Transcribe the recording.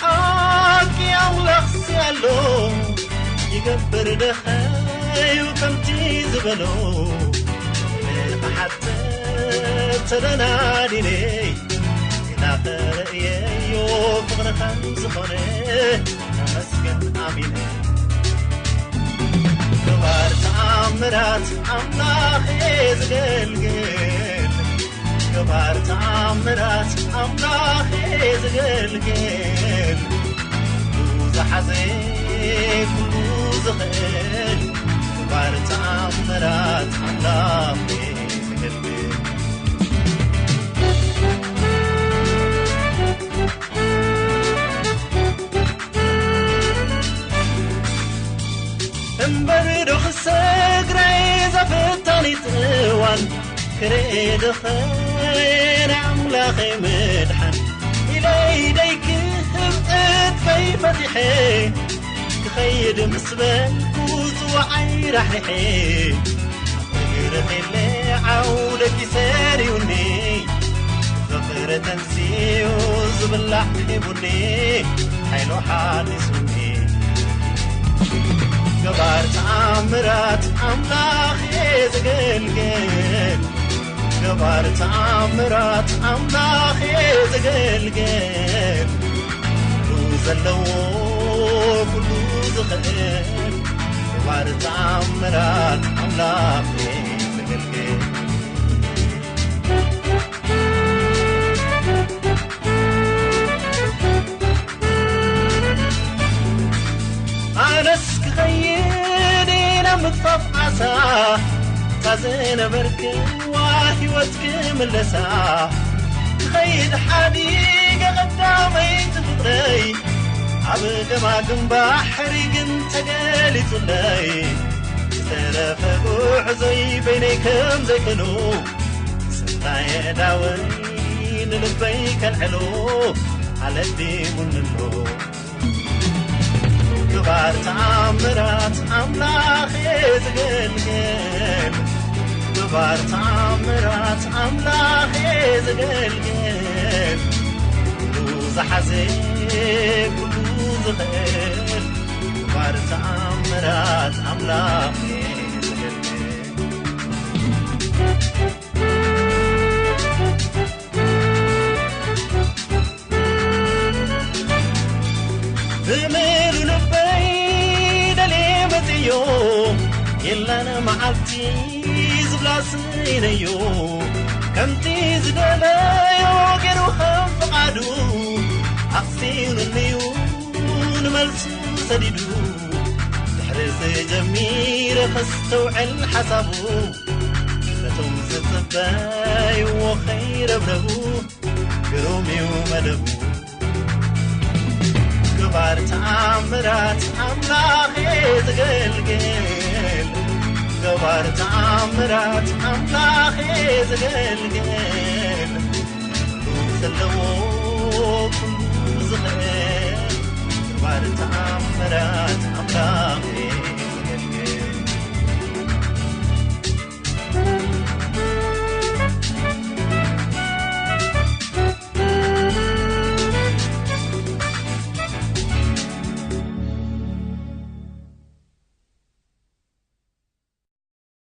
ሓቂ ኣምላኽሲ ኣሎ ይገብር ደኸዩ ከምቲ ዝበሎ፣ ንኽሓትት ተደናዲነ፣ ጌታ ኸርእየዮ ፍቕሪ ከም ዝኾነ ተመስገን ኣሚነ። ገባር ተኣምራት ኣምላኽ እየ ዝገልግል፣ ገባር ተኣምራት ኣምላኽ እየ ዝገልግል፣ ኩሉ ዝሓዘ ኩሉ ዝኽእል፣ ገባር ተኣምራት ኣምላኽ እየ ዝገልግል። እምበር ዶ ክሰግረይ ዘፈታኒት እዋን ክርኢ ድኸ ናይ ኣምላኸይ ምድሓን ኢለይ ደይክህብ ዕጥቀይ ፈቲሐ ክኸይድ ምስ በልኩ ጽዋዓይ ራሕሪሐ እግሪ ኺለ ዓው ደቂ ሰሪዩኒ ፍቕሪ ተንስኡ ዝብላዕ ሂቡኒ ሓይሉ ሓዲሱኒ። ገባር ተኣምራት ኣምላኽ እየ ዘገልግል፣ ገባር ተኣምራት ኣምላኽ እየ ዘገልግል፣ ኩሉ ዘለዎ ኩሉ ዝኽእል፣ ገባር ተኣምራት ኣምላኽ እየ ዘገልግል። ኣነስ ክኸይድ ናብ ምጥፋፍ ዓሳ፣ እታ ዝነበርክዋ ህይወት ክምለሳ። ክኸይድ ሓዲገ ቀዳመይቲ ፍቕረይ፣ ኣብ ገማግም ባሕሪ ግን ተገሊጹለይ። ዝተረፈ ጉዕዞይ በይነይ ከም ዘይኮኑ፣ ስንታይ ኣእዳወይ ንልበይ ከልዕሎ ኣለዲሙኒ ኣሎ። ገባር ተኣምራት ኣምላኽ እየ ዝገልግል፣ ገባር ተኣምራት ኣምላኽ እየ ዝገልግል፣ ኩሉ ዝሓዘ ኩሉ ዝኽእል፣ ገባር ተኣምራት ኣምላኽ እየ ዝገልግል። ብምሉ ልበይ ደልየ መፅዮ፣ የላን መዓልቲ ዝብላ ስኢነዮ። ከምቲ ዝደለዮ ገይሩ ከም ፍቓዱ፣ ኣኽሲኑኒዩ ንመልሱ ሰዲዱ። ድሕሪ ዝጀሚረ ከስተውዕል ሓሳቡ፣ ነቶም ዝጽበይዎ ኸይረብረቡ፣ ግሩም እዩ መደቡ። ገባር ተኣምራት ኣምላኽ እየ ዝገልግል፣ ገባር ተኣምራት ኣምላኽ እየ ዝገልግል፣ ኩሉ ዘለዎ ኩሉ ዝኽእል፣ ገባር ተኣምራት ኣምላኽ እየ